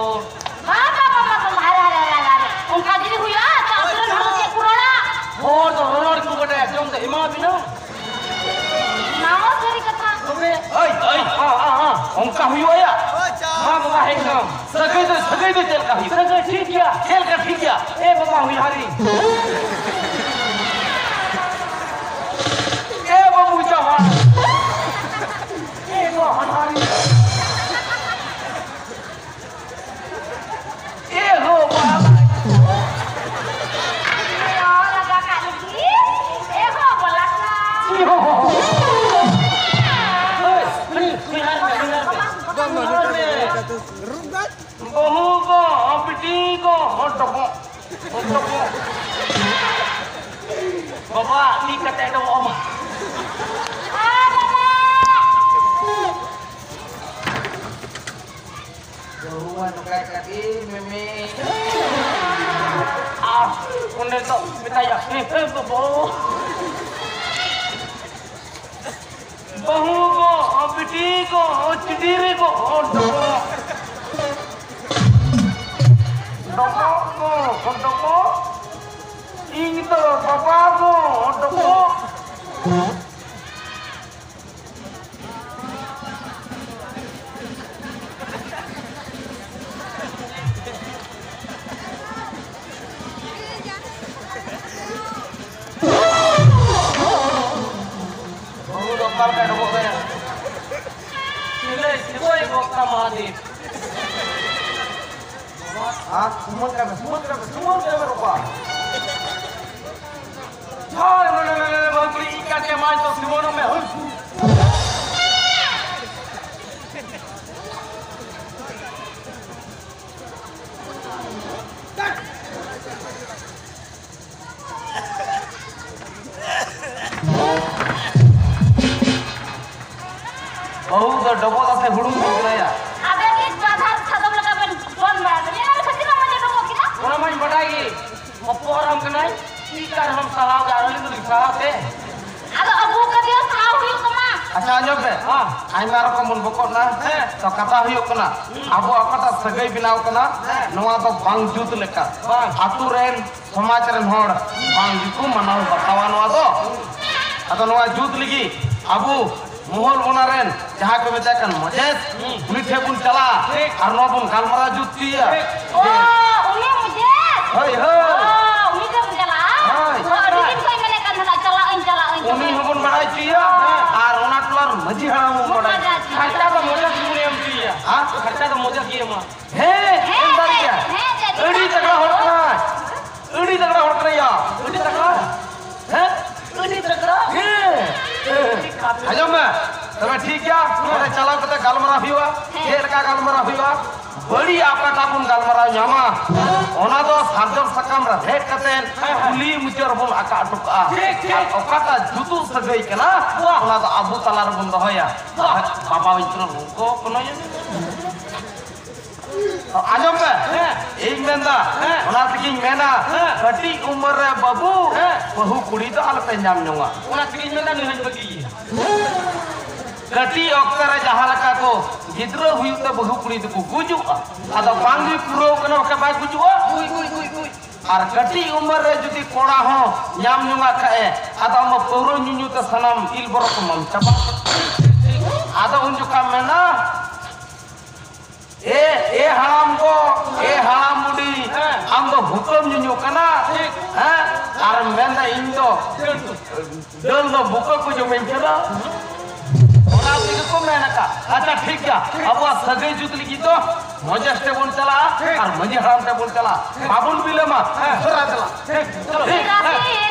ᱵᱟ, ᱵᱟ, ᱵᱟ, ᱵᱟ, ᱵᱟ, ᱦᱟᱭ, ᱦᱟᱭ, ᱦᱟᱭ, ᱦᱟᱭ, ᱦᱟᱭ᱾ ᱚᱱᱠᱟ ᱡᱩᱫᱤ ᱦᱩᱭᱩᱜᱼᱟ, ᱛᱚ ᱟᱵᱚ ᱨᱮᱱ ᱦᱚᱲ ᱪᱮᱫ ᱠᱚ ᱨᱚᱲᱟ? ᱦᱚᱲ ᱫᱚ ᱨᱚᱲ ᱠᱚ ᱵᱟᱰᱟᱭᱟ, ᱡᱚᱢ ᱫᱚ ᱮᱢᱟ ᱵᱤᱱᱟ᱾ ᱚᱱᱟ ᱦᱚᱸ ᱥᱟᱹᱨᱤ ᱠᱟᱛᱷᱟ᱾ ᱛᱚᱵᱮ, ᱦᱳᱭ, ᱦᱳᱭ, ᱦᱚᱸ, ᱦᱚᱸ, ᱦᱚᱸ, ᱚᱱᱠᱟ ᱦᱩᱭᱩᱜᱼᱟ ᱭᱟ᱾ ᱢᱟ ᱵᱟᱵᱟ, ᱦᱮᱡ ᱠᱟᱱᱟᱢ᱾ ᱥᱟᱹᱜᱟᱹᱭ ᱫᱚ, ᱥᱟᱹᱜᱟᱹᱭ ᱫᱚ ᱪᱮᱫ ᱞᱮᱠᱟ ᱦᱩᱭᱩᱜᱼᱟ? ᱥᱟᱹᱜᱟᱹᱭ ᱴᱷᱤᱠ ᱜᱮᱭᱟ᱾ ᱪᱮᱫ ᱞᱮᱠᱟ ᱴᱷᱤᱠ ᱜᱮᱭᱟ? ᱮ ᱵᱟᱵᱟ, ᱦᱩᱭ ᱦᱟᱹᱨᱤ᱾ ᱮ ᱵᱟᱵᱩ ᱡᱟᱶᱟᱭ᱾ ᱮ ᱵᱟᱵᱟ, ᱦᱟᱱᱦᱟᱨᱤ᱾ ᱮ ᱦᱳ ᱵᱟᱵᱟ᱾ ᱮ ᱦᱳ ᱞᱟᱜᱟ ᱠᱟᱜ ᱞᱟᱹᱜᱤᱫ᱾ ᱮ ᱦᱳ ᱵᱚᱞᱟ ᱠᱟᱜ᱾ ᱦᱳᱭ, ᱦᱳᱭ, ᱦᱳᱭ, ᱦᱳᱭ, ᱦᱳᱭ, ᱦᱳᱭ᱾ ᱵᱟᱹᱦᱩ ᱜᱚ, ᱵᱤᱴᱤ ᱜᱚ, ᱦᱚᱴᱚᱜ ᱜᱚ, ᱦᱚᱴᱚᱜ ᱜᱚ᱾ ᱵᱟᱵᱟ, ᱛᱤ ᱠᱟᱛᱮ ᱫᱚ ᱵᱟᱵᱟ᱾ ᱵᱟᱹᱦᱩᱣᱟ ᱱᱚᱝᱠᱟᱭ ᱠᱟᱹᱴᱤᱡ ᱢᱮᱢᱮ᱾ ᱟᱨ ᱚᱸᱰᱮ ᱫᱚ ᱢᱮᱛᱟᱭᱟ, "ᱦᱮᱸ, ᱦᱮᱸ, ᱜᱚᱜᱚ᱾ ᱵᱟᱹᱦᱩ ᱜᱚ, ᱵᱤᱴᱤ ᱜᱚ, ᱪᱤᱰᱤᱨ ᱜᱚ, ᱰᱚᱵᱚᱜ᱾ ᱰᱚᱵᱚᱜ ᱜᱚ, ᱰᱚᱵᱚᱜ᱾ ᱤᱧ ᱫᱚ ᱵᱟᱵᱟ ᱜᱚ, ᱰᱚᱵᱚᱜ᱾" ᱵᱟᱹᱦᱩ ᱫᱚ ᱚᱠᱟ ᱞᱮᱠᱟᱭ ᱰᱚᱵᱚᱜ ᱠᱟᱱᱟ? ᱥᱤᱞᱟᱹᱭ ᱥᱤᱵᱚᱭ ᱵᱚᱠᱛᱟ ᱢᱚᱦᱟᱫᱮᱵ᱾ ᱦᱮᱸ, ᱥᱩᱢᱟᱹᱱ ᱠᱟᱱᱟ, ᱥᱩᱢᱟᱹᱱ ᱠᱟᱱᱟ, ᱥᱩᱢᱟᱹᱱ ᱠᱟᱱᱟ ᱵᱟᱵᱟ᱾ ᱦᱳᱭ, ᱱᱚᱰᱮ, ᱱᱚᱰᱮ, ᱱᱚᱰᱮ, ᱵᱟᱹᱜᱽᱲᱤ ᱤᱧ ᱠᱟᱱ ᱛᱮ ᱢᱟᱭ ᱛᱚ ᱥᱩᱢᱟᱹᱱᱚᱜ ᱢᱮ, ᱦᱩᱭ᱾ ᱵᱟᱹᱦᱩ ᱫᱚ ᱰᱚᱵᱚᱜ ᱟᱥᱮ ᱦᱩᱲᱩᱝ ᱦᱩᱭᱩᱜ ᱠᱟᱱᱟ ᱭᱟ? ᱟᱵᱮᱱ ᱜᱮ ᱵᱟᱫᱷᱟ ᱥᱟᱫᱚᱢ ᱞᱮᱠᱟ ᱵᱮᱱ ᱫᱚᱱ ᱵᱟᱲᱟ ᱠᱟᱱᱟ᱾ ᱚᱱᱟ ᱠᱷᱟᱹᱛᱤᱨ ᱢᱟ ᱢᱚᱡᱟ ᱰᱚᱵᱚᱜ ᱠᱮᱫᱟ᱾ ᱚᱱᱟ ᱢᱟᱧ ᱵᱟᱰᱟᱭ ᱜᱮ᱾ ᱦᱚᱯᱚᱱ ᱦᱟᱲᱟᱢ ᱠᱟᱱᱟᱭ, ᱪᱮᱫ ᱞᱮᱠᱟ ᱨᱮᱦᱚᱸᱢ ᱥᱟᱦᱟᱣ ᱜᱮᱭᱟ, ᱟᱨ ᱟᱹᱞᱤᱧ ᱫᱚᱞᱤᱧ ᱥᱟᱦᱟᱣ ᱛᱮ᱾ ᱟᱫᱚ ᱟᱹᱜᱩ ᱠᱟᱫᱮᱭᱟ, ᱥᱟᱦᱟᱣ ᱦᱩᱭᱩᱜ ᱛᱟᱢᱟ᱾ ᱟᱪᱪᱷᱟ, ᱟᱸᱡᱚᱢ ᱯᱮ᱾ ᱦᱮᱸ᱾ ᱟᱭᱢᱟ ᱨᱚᱠᱚᱢ ᱵᱚᱱ ᱵᱚᱠᱚᱜ ᱱᱟ᱾ ᱦᱮᱸ᱾ ᱛᱚ, ᱠᱟᱛᱷᱟ ᱦᱩᱭᱩᱜ ᱠᱟᱱᱟ, ᱦᱩᱸ᱾ ᱟᱵᱚ ᱚᱠᱟᱴᱟᱜ ᱥᱟᱹᱜᱟᱹᱭ ᱵᱮᱱᱟᱣ ᱠᱟᱱᱟ, ᱦᱮᱸ᱾ ᱱᱚᱣᱟ ᱫᱚ ᱵᱟᱝ ᱡᱩᱛ ᱞᱮᱠᱟ᱾ ᱵᱟᱝ᱾ ᱟᱛᱳ ᱨᱮᱱ, ᱥᱚᱢᱟᱡᱽ ᱨᱮᱱ ᱦᱚᱲ ᱵᱟᱝ ᱜᱮᱠᱚ ᱢᱟᱱᱟᱣ ᱵᱟᱛᱟᱣᱟ ᱱᱚᱣᱟ ᱫᱚ᱾ ᱟᱫᱚ ᱱᱚᱣᱟ ᱡᱩᱛ ᱞᱟᱹᱜᱤᱫ ᱟᱵᱚ ᱢᱚᱦᱚᱞ ᱚᱱᱟ ᱨᱮᱱ ᱡᱟᱦᱟᱸᱭ ᱠᱚ ᱢᱮᱛᱟᱭ ᱠᱟᱱ ᱢᱚᱡᱮᱥ, ᱦᱩᱸ᱾ ᱩᱱᱤ ᱴᱷᱮᱱ ᱵᱚᱱ ᱪᱟᱞᱟᱜᱼᱟ᱾ ᱴᱷᱤᱠ᱾ ᱟᱨ ᱱᱚᱣᱟ ᱵᱚᱱ ᱜᱟᱞᱢᱟᱨᱟᱣ ᱡᱩᱛ ᱦᱚᱪᱚᱭᱟ᱾ ᱚ, ᱡᱮ ᱩᱱᱤ ᱢᱩᱡᱮᱥ? ᱦᱳᱭ, ᱦᱳᱭ᱾ ᱚ, ᱩᱱᱤ ᱴᱷᱮᱱ ᱵᱚᱱ ᱪᱟᱞᱟᱜᱼᱟ? ᱦᱳᱭ᱾ ᱚ, ᱟᱹᱰᱤ ᱫᱤᱱ ᱠᱷᱚᱱ ᱢᱮᱱᱮᱫ ᱠᱟᱱ ᱛᱟᱦᱮᱱᱟ, ᱪᱟᱞᱟᱜ ᱟᱹᱧ, ᱪᱟᱞᱟᱜ ᱟᱹᱧ, ᱩᱱᱤ ᱪᱟᱞᱟᱜ ᱟᱹᱧ᱾ ᱦᱚᱸᱵᱚᱱ ᱵᱟᱲᱟᱭ ᱦᱚᱪᱚᱭᱟ᱾ ᱦᱮᱸ᱾ ᱟᱨ ᱚᱱᱟ ᱴᱚᱞᱟ ᱨᱮᱱ ᱢᱟᱹᱡᱷᱤ ᱦᱟᱲᱟᱢ ᱦᱚᱸᱵᱚᱱ ᱵᱟᱲᱟᱭ ᱦᱚᱪᱚᱭᱟ᱾ ᱢᱚᱡᱟ ᱪᱮᱫ? ᱦᱮᱸ? ᱠᱷᱟᱨᱪᱟ ᱫᱚ ᱢᱚᱡᱟ ᱜᱮ ᱮᱢᱟ᱾ ᱦᱮᱸ, ᱦᱮᱸ, ᱮᱢ ᱫᱟᱲᱮᱭᱟᱜᱼᱟ᱾ ᱦᱮᱸ, ᱦᱮᱸ, ᱟᱹᱰᱤ ᱛᱟᱜᱲᱟ ᱦᱚᱲ ᱠᱟᱱᱟᱭ᱾ ᱟᱹᱰᱤ ᱛᱟᱜᱲᱟ ᱦᱚᱲ ᱠᱟᱱᱟᱭ ᱭᱟ᱾ ᱟᱹᱰᱤ ᱛᱟᱜᱲᱟ? ᱦᱮᱸ? ᱟᱹᱰᱤ ᱛᱟᱜᱲᱟ? ᱦᱮᱸ᱾ ᱟᱸᱡᱚᱢ ᱢᱮ᱾ ᱛᱚᱵᱮ ᱴᱷᱤᱠ ᱜᱮᱭᱟ᱾ ᱚᱸᱰᱮ ᱪᱟᱞᱟᱣ ᱠᱟᱛᱮ ᱜᱟᱞᱢᱟᱨᱟᱣ ᱦᱩᱭᱩᱜᱼᱟ᱾ ᱦᱮᱸ᱾ ᱪᱮᱫ ᱞᱮᱠᱟ ᱜᱟᱞᱢᱟᱨᱟᱣ ᱦᱩᱭᱩᱜᱼᱟ? ᱵᱟᱹᱲᱤᱡ ᱚᱠᱟᱴᱟᱜ ᱵᱚᱱ ᱜᱟᱞᱢᱟᱨᱟᱣ ᱧᱟᱢᱟ, ᱚᱱᱟ ᱫᱚ ᱥᱟᱨᱡᱚᱢ ᱥᱟᱠᱟᱢ ᱨᱮ ᱨᱮᱫ ᱠᱟᱛᱮ ᱦᱮᱸ, ᱦᱮᱸ᱾ ᱠᱩᱞᱦᱤ ᱢᱩᱪᱟᱹᱫ ᱨᱮᱵᱚᱱ ᱟᱠᱟ ᱦᱚᱴᱚ ᱠᱟᱜᱼᱟ᱾ ᱴᱷᱤᱠ, ᱴᱷᱤᱠ᱾ ᱟᱨ ᱚᱠᱟᱴᱟᱜ ᱡᱩᱛᱩᱜ ᱥᱟᱹᱜᱟᱹᱭ ᱠᱟᱱᱟ, ᱵᱟᱦ᱾ ᱚᱱᱟ ᱫᱚ ᱟᱵᱚ ᱛᱟᱞᱟ ᱨᱮᱵᱚᱱ ᱫᱚᱦᱚᱭᱟ᱾ ᱵᱟᱦ᱾ ᱵᱟᱵᱟ ᱦᱩᱭ ᱠᱟᱱᱟ, ᱩᱱᱠᱩ ᱠᱳᱱᱳ ᱤᱭᱟᱹ ᱟᱸᱡᱚᱢ ᱢᱮ᱾ ᱦᱮᱸ᱾ ᱤᱧ ᱢᱮᱱᱫᱟ, ᱦᱮᱸ᱾ ᱚᱱᱟ ᱛᱮᱜᱤᱧ ᱢᱮᱱᱟ, ᱦᱮᱸ᱾ ᱠᱟᱹᱴᱤᱡ ᱩᱢᱮᱨ ᱨᱮ ᱵᱟᱹᱵᱩ, ᱦᱮᱸ᱾ ᱵᱟᱹᱦᱩ ᱠᱩᱲᱤ ᱫᱚ ᱟᱞᱚᱯᱮ ᱧᱟᱢ ᱧᱚᱝᱟ᱾ ᱚᱱᱟ ᱛᱮᱜᱤᱧ ᱢᱮᱱᱫᱟ, ᱱᱩᱭ ᱦᱚᱸᱧ ᱵᱟᱹᱜᱤᱭᱮᱭᱟ᱾ ᱠᱟᱹᱴᱤᱡ ᱚᱠᱛᱮ ᱨᱮ ᱡᱟᱦᱟᱸ ᱞᱮᱠᱟ ᱠᱚ ᱜᱤᱫᱽᱨᱟᱹ ᱦᱩᱭᱩᱜ ᱛᱮ ᱵᱟᱹᱦᱩ ᱠᱩᱲᱤ ᱫᱚᱠᱚ ᱜᱩᱡᱩᱜᱼᱟ, ᱟᱫᱚ ᱵᱟᱝ ᱜᱮ ᱯᱩᱨᱟᱹᱣ ᱠᱟᱱᱟ, ᱵᱟᱠᱷᱟᱡ ᱵᱟᱭ ᱜᱩᱡᱩᱜᱼᱟ? ᱜᱩᱡ, ᱜᱩᱡ, ᱜᱩᱡ, ᱜᱩᱡ᱾ ᱟᱨ ᱠᱟᱹᱴᱤᱡ ᱩᱢᱮᱨ ᱨᱮ ᱡᱩᱫᱤ ᱠᱚᱲᱟ ᱦᱚᱸ ᱧᱟᱢ ᱧᱚᱝᱟ ᱠᱷᱟᱡ ᱮ, ᱟᱫᱚ ᱟᱢ ᱫᱚ ᱯᱟᱹᱣᱨᱟᱹ ᱧᱩ ᱧᱩ ᱛᱮ ᱥᱟᱱᱟᱢ ᱤᱞ ᱵᱚᱨᱚ ᱠᱚ ᱢᱟᱢ ᱪᱟᱵᱟ᱾ ᱟᱫᱚ ᱩᱱ ᱡᱚᱠᱷᱟᱡ ᱢᱮᱱᱟ, ᱮ, ᱮ ᱦᱟᱲᱟᱢ ᱜᱚ, ᱮ ᱦᱟᱲᱟᱢ ᱵᱩᱰᱷᱤ, ᱦᱮᱸ᱾ ᱟᱢ ᱫᱚ ᱦᱩᱠᱟᱹᱢ ᱧᱩᱧᱩ ᱠᱟᱱᱟ, ᱴᱷᱤᱠ᱾ ᱦᱮᱸ? ᱟᱨ ᱢᱮᱱᱫᱟ ᱤᱧ ᱫᱚ ᱰᱟᱹᱞ ᱫᱚ ᱵᱩᱠᱟᱹ ᱠᱚ ᱡᱚᱢᱮᱧ ᱠᱟᱱᱟ᱾ ᱚᱱᱟ ᱛᱮᱜᱮ ᱠᱚ ᱢᱮᱱ ᱟᱠᱟᱫ᱾ ᱟᱪᱪᱷᱟ, ᱴᱷᱤᱠ ᱜᱮᱭᱟ, ᱟᱵᱚᱣᱟᱜ ᱥᱟᱹᱜᱟᱹᱭ ᱡᱩᱛ ᱞᱟᱹᱜᱤᱫ ᱫᱚ ᱢᱚᱡᱮᱥ ᱴᱷᱮᱱ ᱵᱚᱱ ᱪᱟᱞᱟᱜᱼᱟ, ᱴᱷᱤᱠ᱾ ᱟᱨ ᱢᱟᱹᱡᱷᱤ ᱦᱟᱲᱟᱢ ᱴᱷᱮᱱ ᱵᱚᱱ ᱪᱟᱞᱟᱜᱼᱟ, ᱴᱷᱤᱠ᱾ ᱵᱟᱵᱚᱱ ᱵᱤᱞᱚᱢᱟ᱾ ᱦᱮᱸ᱾ ᱩᱥᱟᱹᱨᱟ ᱪᱟᱞᱟᱜ᱾ ᱴᱷᱤᱠ, ᱪᱚᱞᱚ᱾ ᱴᱷᱤᱠ᱾ ᱨᱟᱥᱤ